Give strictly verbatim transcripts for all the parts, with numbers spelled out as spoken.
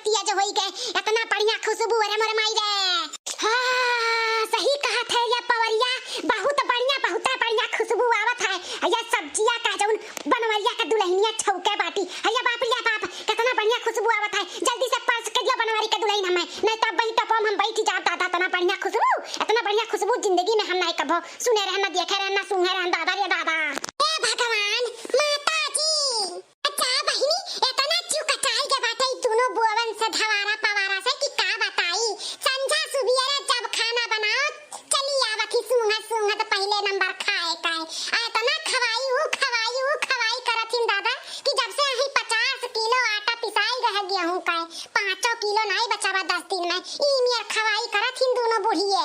तेज होई गए, इतना बढ़िया खुशबू, अरे मोरे माई रे। हाँ, सही कहत है ये पवरिया, बहुत बढ़िया, बहुत बढ़िया खुशबू आवत है। ये सब्जिया का जौन बनवरिया का दुल्हनिया छौके बाटी, अरे बाप रे बाप, कितना बढ़िया खुशबू आवत है। जल्दी से परस के दियो बनवारी के दुल्हन हमें, नहीं तो वही टपो में हम बैठ जाब दादा, इतना बढ़िया खुशबू, इतना बढ़िया खुशबू जिंदगी में हम नहीं कभो सुने रहन, ना देखे रहन, ना सूंघे रहन दादा रे दादा। हे भगवान, माता जी। अच्छा बहिनी, इतना चुकचाई के बाटे ई दुनो बुअवन से, धवारा पवारा से, कि का बताई। संझा सुबियरे जब खाना बनाओ, चली आवत ही सूंघत सूंघत पहिले नंबर खाए का है। आ इतना खवाई, ऊ खवाई, ऊ खवाई करत हिन दादा, कि जब से अही पचास किलो आटा पिसाई रहे गेहूं का है, पाँचो किलो नाई बचावा दस दिन में, ई मेर खवाई करत हिन दुनो बुढ़िए।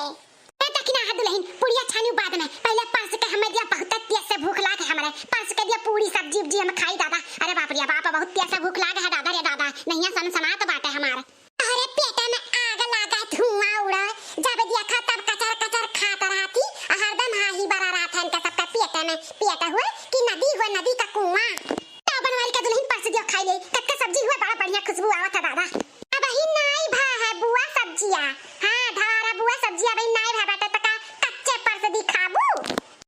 ए, दखिना है दुल्हन, पुड़िया छानी बाद में, पहिले परस के हमें दिया, बहुत तेज से भूख लाग है हमरे। परस के दिया पूड़ी, सब्जी उब्जी हम खाई दादा। अरे बाप रे बाप, बहुत तेज से भूख लाग है दादा रे दादा, नहिया सनसनात बाटे हमार। अरे पेट में आग लागा, धुआं उड़ा, जब देखा तब कचर कचर खात रहती, हरदम हाही बरा रहत है इनका सबका पेट में। पेट हुए कि नदी हुए, नदी का कुआं। तो बनवारी का दुल्हन परस दियो खाई ले, कतका सब्जी हुए, बड़ा बढ़िया खुशबू आवत है दादा। अबही नाई भा है बुआ सब्जिया। हाँ, धवारा बुआ सब्जिया अबही नाई भा बाटे, त का कच्चे परस दी खाबू?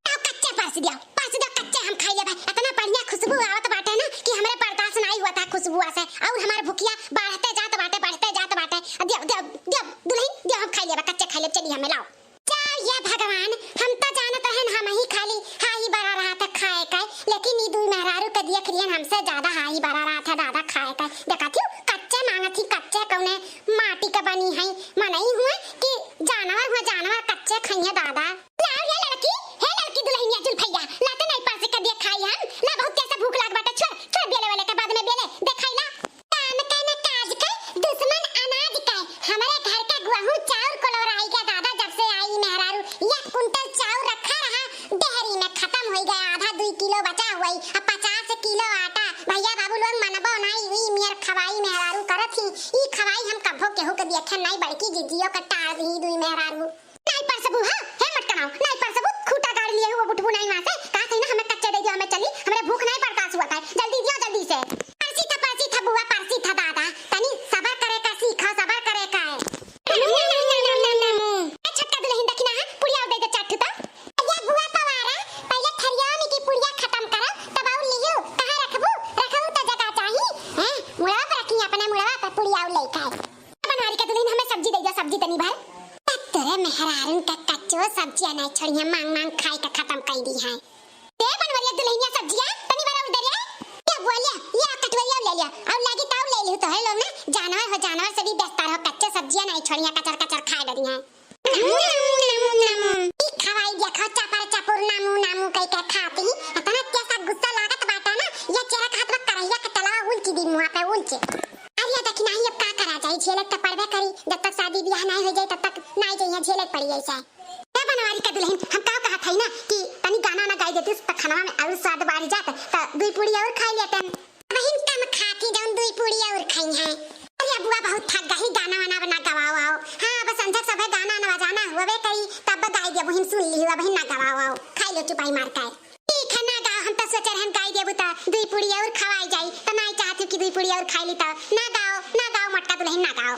आओ कच्चे परस दियो, परस दियो कच्चे हम खाई लेबे। इतना बढ़िया खुशबू आवत बाटे ना कि हमरे बर्दाश्त नाई हुआ था खुशबुआ से, और हमार भुखिया बढ़ते जात बाटे, बढ़ते जात बाटे। दियो, दियो, दियो दुल्हन, दियो हम खाई लेबे, कच्चे खाई लेबे, चली हमें लाओ। जाओ ये भगवान, हम तो जानत रहन हम ही खाली हाही बरा रहत है खाए का, लेकिन ई दुई मेहरारू के देख लियन हमसे ज्यादा हाही बरा रहत है दादा खाए का। देखत हियो, कच्चे मांगत ही, कच्चे कौने माटी के बनी है, मनई हुए कि जानवर हुए, जानवर कच्चे खइहे दादा। लाओ ये लड़की, हे लड़की दुल्हनिया जुल्फैया, ला तो नाई परस के देखाई हम, ला बहुत तेज से भूख लाग बाटे, छोड़, छोड़ बेले वाले के बाद में बेले, देखाई ला। काम का न काज का, दुश्मन अनाज का। हमरे घर का गेहूं चाउर कोलोराई गया दादा, जब से आई मेहरारू। एक कुंटल चाउर रखा रहा डेहरी में, खतम होई गया, आधा दुई किलो बचा हुई। अब पचास किलो आटा, भैया बाबू लोग मनबो नाई, ई मेर खवाई मेहरारू करत ही। ई खवाई हम कभो केहू के देखे नाई, बड़की जिज्जियो के टार दी दुई मेहरारू। नाई परसबू, हाँ? हे मटकनाओ, नाई परसबू, खूंटा गाड़ लिए हुए उठबू नाई वहाँ से। कहा सही ना, हमें कच्चे दे दियो, हमें चली, हमरे भूख नाई बर्दाश्त हुआ था। जल्दी दियो, जल्दी से। परसी था, परसी था बुआ, परसी था दादा। तनी सबर करे का सीखो, सबर करे का है। ए, छोटका दुल्हन दखिना है, पुड़िया दे दे चार ठो तो। अरे बुआ पवारा, पहले थरिया में की पुड़िया खतम करो, तब और लियो। कहाँ रखबू? रखबू तो जगह चाही। हैं? मुड़वा पर रखी, अपने मुड़वा पर पुड़िया लेके आए। बनवारी का दुल्हन हमें सब्जी दे दिया, सब्जी तनी भर। तब तोरे मेहरारून का कच्चो सब्जिया नहीं छोड़िया, मांग मांग खाए का खतम कर दी है। दे बनवरिया दुल्हनिया सब्जिया, तनी भर और दे रे। ये बोलिया, ये कटवरिया ले लिया, और लागी ताऊ ले लियो तो है लोग ना, जानवर हो, जानवर से भी बेहतर हो, कच्चे सब्जिया नहीं छोड़िया, कचर कचर खाए डरी है। ई खवाई देखो, चपर चपुर नामू नामू कह के खाती। इतना कैसा गुस्सा लागत बाटा ना, ये चेहरा के हाथ में करैया के तलवा उलची दी मुँह पे उलची। अरे ये देखी नहीं, अब का करा जाए, झेले तो पड़बे करी। जब तक शादी ब्याह नहीं हो जाए, तब तक नहीं जाइए, झेले पड़ी ऐसा। ए बनवारी का दुल्हन, हम का कहत हई ना कि तनी गाना ना गाई देती, तो खाना में और स्वाद बढ़ जात, तो दुई पूड़ी और खाई लेते हैं। बहिन कम खाती, जौन दुई पूड़ी और खाई हैं। अरे बुआ, बहुत थक गई, गाना वाना अब ना गवाओ आओ। हाँ, अब संझक सभे गाना ना बजाना हुआ बे करी, तब गाई दे बहिन, सुन ली हुआ बहिन, ना गवाओ आओ, खाई लो चुपाई मार के। ठीक है, ना गाओ, हम तो सोचे रहन गाई देबू तो दुई पूड़ी और खवाई जाई, तो ना चाहती कि दुई पूड़ी और खाई ली, तो ना गाओ, ना गाओ मोटका दुल्हन, ना गाओ।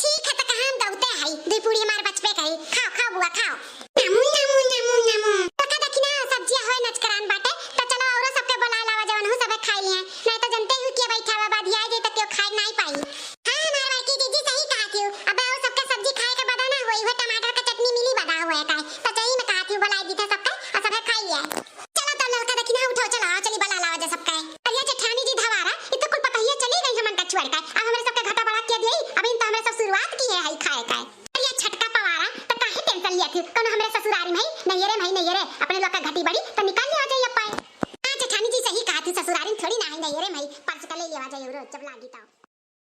ठीक है, तो कहाँ हम गौते हई, दुई पूड़ी हमार बचबे करी, खाओ, खाओ बुआ, खाओ। नमू, नमू, नमू, नमू। तो का देखी ना, सब्जिया होए नचकरान बाटे, तो चलो औरो सबके बोलाए लावा, जवन हूँ सबे खाई लिए। नहीं तो जनते ही के बैठा हुआ, बाद आ जाए तो क्यों खाए नहीं पाई। हाँ, हमार बड़की जीजी सही कहा थी, अब और सबके सब्जी खाए के बदा ना हुई, वो टमाटर का चटनी मिली बदा हुए का, तो सही में कहा थी, बोलाई दी थे सबके, और सबे खाई लिए। चलो तो ललका देखी ना, उठो, चलो, आओ, चली बोला लावा जा सबके। अरे जेठानी जी धवारा, इ तो कुल पतहिया चली गई हमन का छोड़ के, अब हमरे सबके घटा बढ़ा के दिए, अब इन तो हमरे सब शुरुआत की है, हई खाए का। अरे छोटका पवारा, त काहे tension लिया थी? कौनो हमरे ससुरारी में, नैहरे में, नैहरे, अपने लोग का घटी बड़ी, त निकाल लिया जाइए पाए। हाँ, जेठानी जी सही कहा थी, ससुरारी में थोड़ी ना है, नैहरे में, परस के ले लिया जाइए, रोज जब लागी तो।